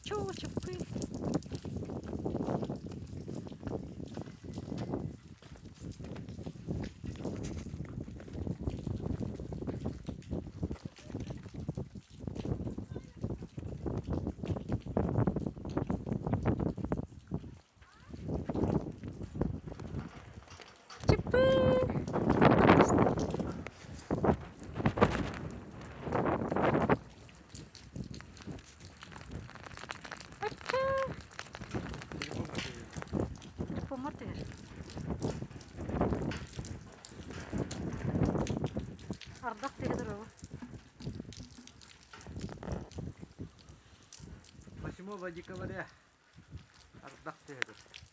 Чуу, чуппуй. Чыппыы! Телефоҥҥар түһэр. Ардах түһэ туруоҕу. Восьмого декабря ардах түһэ турар.